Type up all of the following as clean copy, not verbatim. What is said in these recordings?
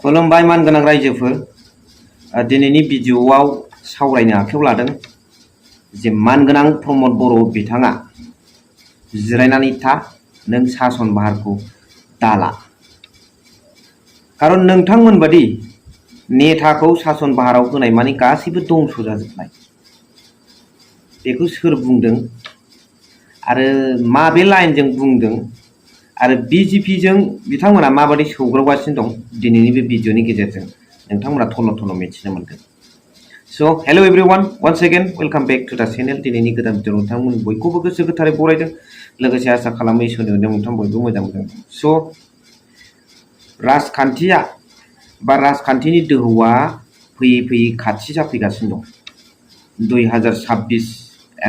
खुलुमबाय मानगोनां रायजोफोर दिनैनि भिडिअआव सावरायनो आखायाव लादों जे मानगोनां प्रमद बर' बिथाङा जिरायनानै था नों सासन बाहारखौ दाला खारन नोंथांमोन बादि नेताखौ सासन बाहाराव होनाय माने गासैबो दंस जाजोबनाय बेखौ सोर बुंदों आरो माबे लाइनजों बुंदों आरो BJP जों बिथांमोना माबादि सौग्रावगासिनो दं दिनैनि बे भिडिअनि गेजेरजों नोंथांमोना थन मिथिनो मोनगोन। So hello everyone once again welcome back to the channel दिनैनि गोदान भिडिअ नोंथांमोन बयखौबो गोसो गोथारै बरायदों लोगोसे आसा खालामो इसोरनि अननायाव नोंथां बयबो मोजां मोनदों। सो राजखान्थिया बा राजखान्थिनि दोहौआ फैयै फैयै खाथि जाफैगासिनो दं। 2026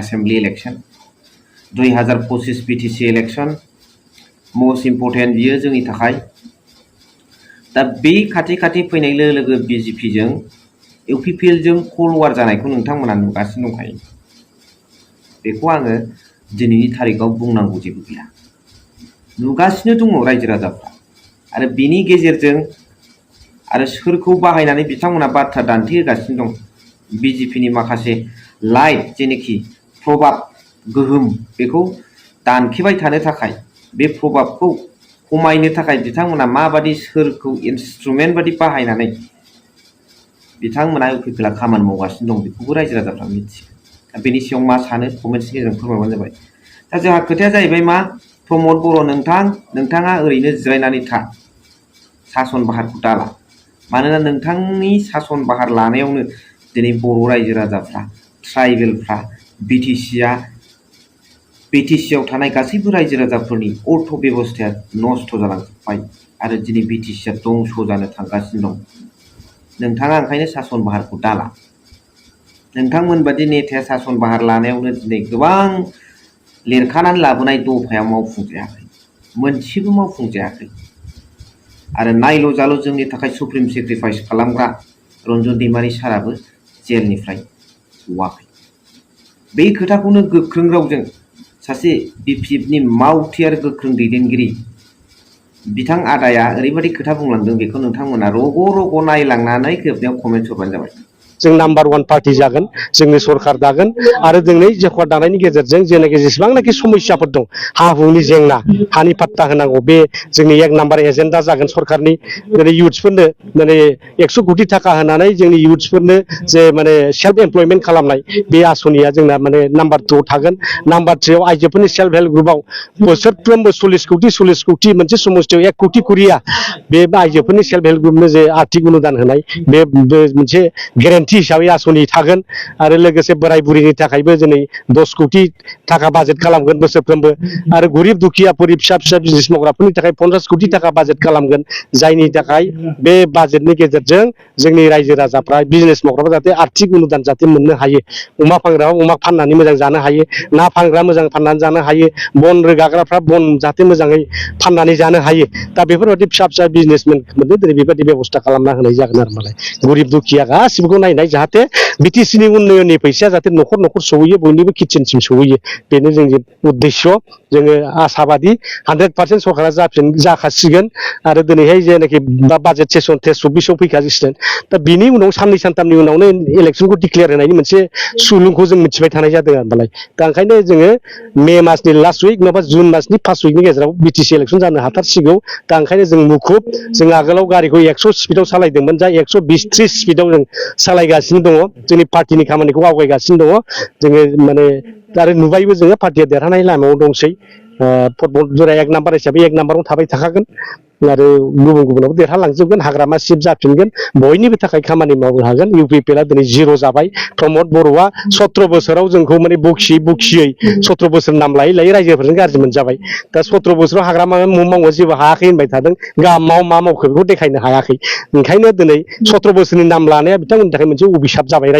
assembly election 2025 BTC election most important बियो जोंनि थाखाय दा बे खाथि खाथि फैनाय लोगो लोगो BJP जों UPPL जों कल्ड वार जानायखौ नोंथांमोना नुगासिनो दंखायो बेखौ आङो दिनैनि तारिखआव बुंनांगौ जेबो गैया नुगासिनो दङ रायजो राजाफ्रा आरो बेनि गेजेरजों आरो सोरखौ बाहायनानै बिथांमोना बाथ्रा दान्थे होगासिनो दं BJP नि माखासे लाइट जेनेखि प्रभाब गोहोम बेखौ दानखेबाय थानो थाखाय बे प्रभाबखौ खमायनो थाखाय बिथांमोना माबादि सोरखौ इन्स्ट्रुमेन्ट बादि बाहायनानै बिथांमोना UPPL खामानि मावगासिनो दं बेखौबो रायजो राजाफ्रा मिथियो। बेनि सायाव मा सानो कमेन्ट्सनि गेजेरजों फोरमायबानो जाबाय। दा जोंहा खोथाया जाहैबाय मा प्रमद बर' नोंथाङा ओरैनो जिरायनानै था सासन बाहारखौ दाला मानोना नोंथांनि सासन बाहार लानायावनो दिनै बर' रायजो राजाफ्रा ट्राइबेलफ्रा BTC आव थानाय गासैबो रायजो राजाफोरनि अर्थ बेबस्थाया नष्ट जालांजोबबाय आरो दिनै BTC आ दंस जानो थांगासिनो दं। नोंथाङा ओंखायनो सासन बाहारखौ दाला नोंथांमोन बादि नेताया सासन बाहार लानायावनो दिनै गोबां लिरखानानै लाबोनाय दफाया मावफुंजायाखै मोनसेबो मावफुंजायाखै आरो नायल' जाल' जोंनि थाखाय सुप्रिम सेक्रिफाइस खालामग्रा रन्जन दैमारि साराबो जेलनिफ्राय गवाखै। बे खोथाखौनो गोख्रों रावजों सासे BPF नि मावथि आरो गोख्रों दैदेनगिरि बिथां आदाया ओरैबायदि खोथा बुंलांदों बेखौ नोंथांमोना रग' रग' नायलांनानै जोबनायाव कमेन्ट हरबानो जाबाय। जों नाम्बार 1 पार्टी जागोन जोंनि सरकार दागोन आरो जोंनि सरकार दानायनि गेजेरजों जेनाखि जेसेबांनाखि समस्याफोर दं हा हुनि जेंना हानि पाट्टा होनांगौ बे जोंनि 1 नाम्बार एजेन्डा जागोन सरकारनि जेरै युथ्सफोरनो माने 100 कोटी थाखा होनानै जोंनि युथ्सफोरनो जे माने सेल्फ एमप्लयमेन्ट खालामनाय बे आसनिया जोंना माने नाम्बार 2 थागोन। नाम्बार 3 आव आइजोफोरनि सेल्फ हेल्प ग्रुपआव बोसोरफ्रोमबो 40 कोटी मोनसे समस्थियाव 1 कोटी करिया बे आइजोफोरनि सेल्फ हेल्प ग्रुपनो जे आर्थिक अनुदान होनाय बे मोनसे गेरेन्टि हिसाबै आसनि थागोन आरो लोगोसे बोराय बुरिनि थाखायबो दिनै 10 कोटी थाखा बाजेट खालामगोन बोसोरफ्रोमबो आरो गरिब दुखियाफोरनि फिसा बिजनेस मावग्राफोरनि थाखाय 50 कोटी थाखा बाजेट खालामगोन जायनि थाखाय बे बाजेटनि गेजेरजों जोंनि रायजो राजाफ्रा बिजनेस मावग्राफ्रा जाहाथे आर्थिक अनुदान जाहाथे मोननो हायो अमा फानग्राफ्रा अमा फाननानै मोजां जानो हायो ना फानग्रा मोजां फाननानै जानो हायो बन रोगाग्राफ्रा बन जाहाथे मोजाङै फाननानै जानो हायो दा बेफोरबायदि फिसा बिजनेसमेनफोरनो दिनै बेबायदि बेबस्था खालामना होनाय जागोन आरो मालाय गरिब दुखिया गासिबो नायनाय जाहाथे BTC नि उन्नयननि फैसाया जाहाथे न'खर न'खर सहैयो बयनिबो किचेनसिम सहैयो बेनो जोंनि उद्देश्य जोङो आसाबादि 100% सरकारा जाखासिगोन आरो दिनैहाय जेनाखि बाजेट सेसन 24 आव फैखासिगोन दा बिनि उनाव साननै सानथामनि उनावनो इलेक्शनखौ डिक्लेयार होनायनि मोनसे सुलुंखौ जों मिथिबाय थानाय जादों आरोलाय दा ओंखायनो जोङो मे मासनि लास्ट उइक नङाबा जुन मासनि फार्स्ट उइकनि गेजेराव BTC इलेक्शन जानो हाथारसिगौ दा ओंखायनो जों मुखुब जों आगोलाव गारिखौ 100 स्पिडआव सालायदोंमोन दा 120-30 स्पिडआव जों सालायगासिनो दङ जोंनि पार्टीनि खामानिखौ आवगायगासिनो दङ जोङो माने आरो नुबायबो जोङो पार्टीया देरहानाय लामायाव दंसै फुटबल 1 नाम्बार हिसाबै 1 नाम्बाराव थाबाय थाखागोन आरो गुबुनावबो देरहालांजोबगोन हाग्रामा सिट जाफिनगोन बयनिबो थाखाय खामानि मावनो हागोन UPPL आ दिनै 0 जाबाय प्रमद बर'आ 17 बोसोराव जोंखौ माने बखियै 17 बोसोर नाम लायै रायजोफोरजों गाज्रि मोनजाबाय दा 17 बोसोराव हाग्रामा मावनो जेबो हायाखै होनबाय थादों गामाव मा मावखो बेखौ देखायनो हायाखै ओंखायनो दिनै 17 बोसोरनि नाम लानाया बिथांमोननि थाखाय मोनसे अभिशाप जाबाय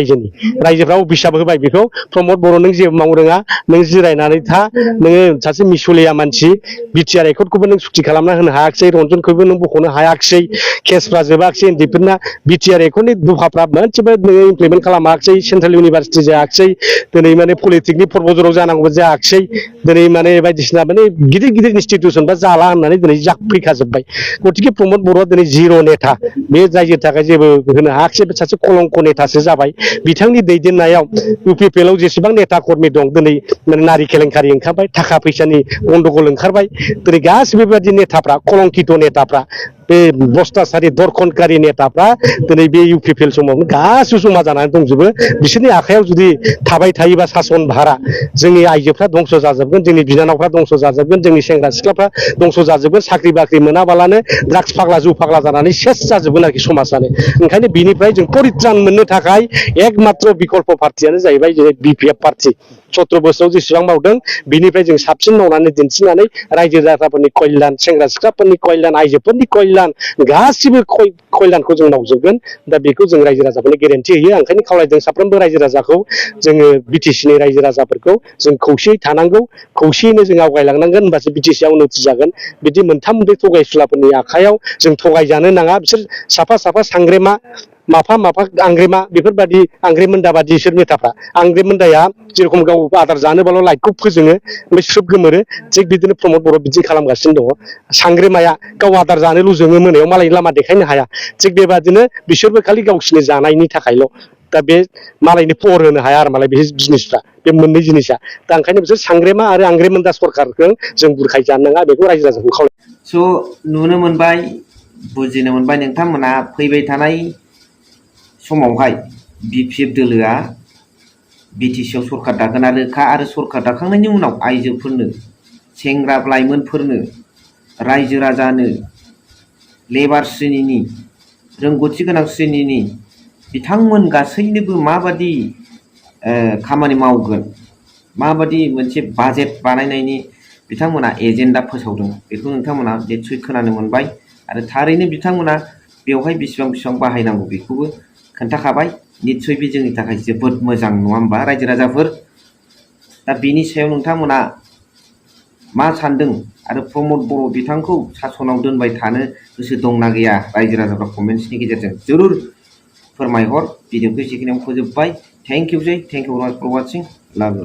रायजोफ्रा अभिशाप होबाय बेखौ प्रमद बर' नों जेबो मावनो रोङा नों जिरायनानै था नोङो सासे मिसलिया मानसि BTR एकर्डखौबो नों सुक्ति खालामना होनो हायाखिसै रन्जनखौबो नों बख'नो हायाखिसै केसफ्रा जोबाखिसै उन्दैफोरना BTR एकर्डनि दफाफ्रा मोनसेबो नोङो इमप्लिमेन्ट खालामाखिसै सेन्ट्रेल इउनिभारसिटि जायाखिसै दिनै माने पलिटेकनिक फरबजराव जानांगौ जायाखिसै दिनै माने बायदिसिना माने गिदिर इनस्टिटिउसन बा जाला होननानै दिनै फैखाजोब्बाय गतिके प्रमद बर'आ दिनै 0 नेता बे रायजोनि थाखाय जेबो होनो हायाखिसै सासे कलंक नेतासो जाबाय बिथांनि दैदेननायाव UPPL आव जेसेबां नेता कर्मी दं दिनै नारि केलेंकारि ओंखारबाय थाखा फैसानि गन्डगल ओंखारबाय दिनै गासिबो बेबायदि नेताफ्रा कलंकित नेताफ्रा बे भ्रष्टाचारि दरखनकारि नेताफ्रा दिनै बे UPPL समावनो गासिबो जमा जानानै दंजोबो बिसोरनि आखायाव जुदि थाबाय थायोबा सासन भारा जोंनि आइजोफ्रा दंस जाजोबगोन जोंनि बिनानावफ्रा दंस जाजोबगोन जोंनि सेंग्रा सिख्लाफ्रा दंस जाजोबगोन साख्रि बाख्रि मोनाबालानो ड्राग्स फाग्ला जौ फाग्ला जानानै सेस जाजोबगोन आरोखि समाजानो ओंखायनो बिनिफ्राय जों परित्रान मोननो थाखाय एकमात्र बिकल्प पार्टियानो जाहैबाय जेरै BPF पार्टी 17 बोसोराव जेसेबां मावदों बिनिफ्राय जों साबसिन मावनानै दिन्थिनानै रायजो राजाफोरनि कल्याण सेंग्रा सिख्लाफोरनि कल्याण आइजोफोरनि कल्याण गासिबो कल्याणखौ जों मावजोबगोन दा बेखौ जों रायजो राजाफोरनो गेरेन्टि होयो ओंखायनो खावलायदों साफ्रोमबो रायजो राजाखौ जोङो BTC नि रायजो राजाफोरखौ जों खौसेयै थानांगौ खौसेयैनो जों आवगायलांनांगोन होमबासो BTC आ उन्नति जागोन बिदि मोनथाम बे थगायसुलाफोरनि आखायाव जों थगायजानो नाङा बिसोर साफा साफा सांग्रेमा माफा माफा आंग्रेमा बेफोरबायदि आंग्रेमोन्दा बादि बिसोर नेताफ्रा आंग्रेमोन्दाया जेरखम गाव आदार जानोबाल' लाइटखौ फोजोङो ओमफ्राय स्रोब गोमोरो थिग बिदिनो प्रमद बर' बिदि खालामगासिनो दङ सांग्रेमाया गाव आदार जानोल' जोङो मोनायाव मालायनि लामा देखायनो हाया थिग बेबादिनो बिसोरबो खालि गावसिनि जानायनि थाखायल' दा बे मालायनि पहर होनो हाया आरो मालाय बे जिनिसफ्रा बे मोननै जिनिसा दा ओंखायनो बिसोर सांग्रेमा आरो आंग्रेमोन्दा सरखारजों जों बुरखायजानो नाङा बेखौ रायजो राजाखौ खावलायो स' नुनो मोनबाय बुजिनो मोनबाय नोंथांमोना फैबाय थानाय समावहाय BPF दोलोआ BTC आव सरखार दागोना रोखा आरो सरखार दाखांनायनि उनाव आइजोफोरनो सेंग्रा लाइमोनफोरनो रायजो राजानो लेबार श्रेणिनि रोंगौथि गोनां श्रेणिनि बिथांमोन गासैनोबो माबादि खामानि मावगोन माबादि मोनसे बाजेट बानायनायनि बिथांमोना एजेन्डा फोसावदों बेखौ नोंथांमोना निस्सय खोनानो मोनबाय आरो थारैनो बिथांमोना बेवहाय बेसेबां बाहायनांगौ बेखौबो खोन्थाखाबाय निस्सय बे जोंनि थाखाय जोबोद मोजां नङा होमबा रायजो राजाफोर दा बेनि सायाव नोंथांमोना मा सानदों आरो प्रमद बर' बिथांखौ सासनाव दोनबाय थानो गोसो दंना गैया रायजो राजाफ्रा कमेन्ट्सनि गेजेरजों जरुर फोरमायहर भिडिअखौ एसेखिनियाव फोजोबबाय थेंक इउ फर वाचिं लाभ